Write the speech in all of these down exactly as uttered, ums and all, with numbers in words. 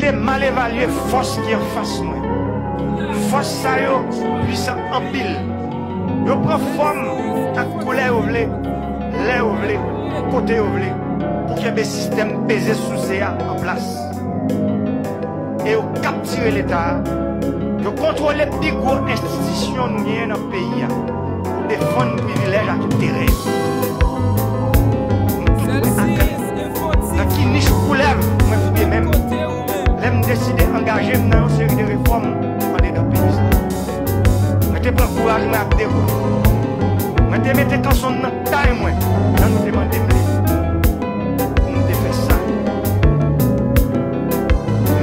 Te mal evalye fòs ki anfas mwen. Fòs sa yo pwisan anpil. Yo pran fòm ak koulè yo vle, lè yo vle, kote yo vle, pou kenbe sistèm peze souse a an plas. E yo kaptire Leta a. Yo kontwole pi gwo enstitisyon nou genyen nan peyi a pou defann privilèj ak enterè yo. M tout wè ak nan ki nich koulèv mwen fouye men m. Lè m deside angaje m nan yon seri de refòm andedan peyi sa a. Mwen te pran kouraj mwen ak de bra. Mwen te mete kanson m nan tay mwen lè nou te mande m li pou m te fè sa.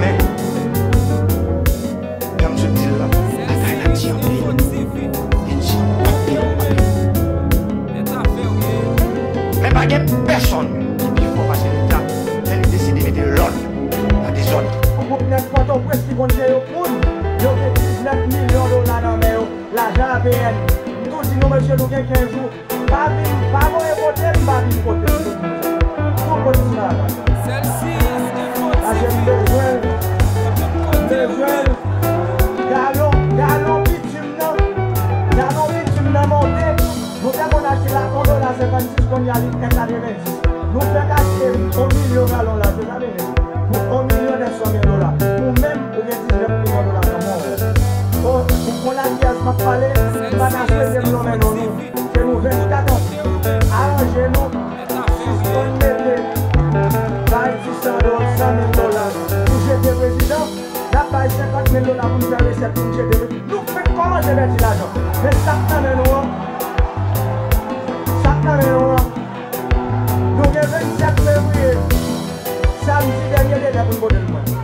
Men, jan m sot di l la, batay la di anpil. Li di anpil, anpil. Men pa gen pèsonn ki pi fò pase Leta lè li deside mete lòd nan dezòd. Yon gwoup nèg Pòtoprens ki konn se yo moun, yo gen diznèf milyon dola nan men yo, lajan A P N. M tou di nou, mesye, nou gen kenz jou. Pa vin, pa voye kote m, pa vin kote m. Tou kote m la. Paske m bezwen l, m bezwen l. Galon, galon bitim nan, galon bitim nan monte. Nou te konn achte la yon dola senkannsis, kounye a li en katrevenndis. Nou fèk achte yon milyon galon la, se sa nou ye. Pou yon milyon nèf san mil dola. Ou menm, ou gen diznèf milyon dola nan men w. O, ou konn a kiyès m ap pale, m pa ta swete m nonmen non nou. Se nou vennkat an. Aranje nou, sispann mete, bay ti san dola, san mil dola pou jete prezidan. N ap bay senkant mil dola pou n fè resèt, pou n jete. Nou fèk kòmanse pèdi lajan. Men sa k nan men nou an, sa k nan men nou an, nou gen vennsèt fevriye, samdi dènye delè pou n pote l mwen.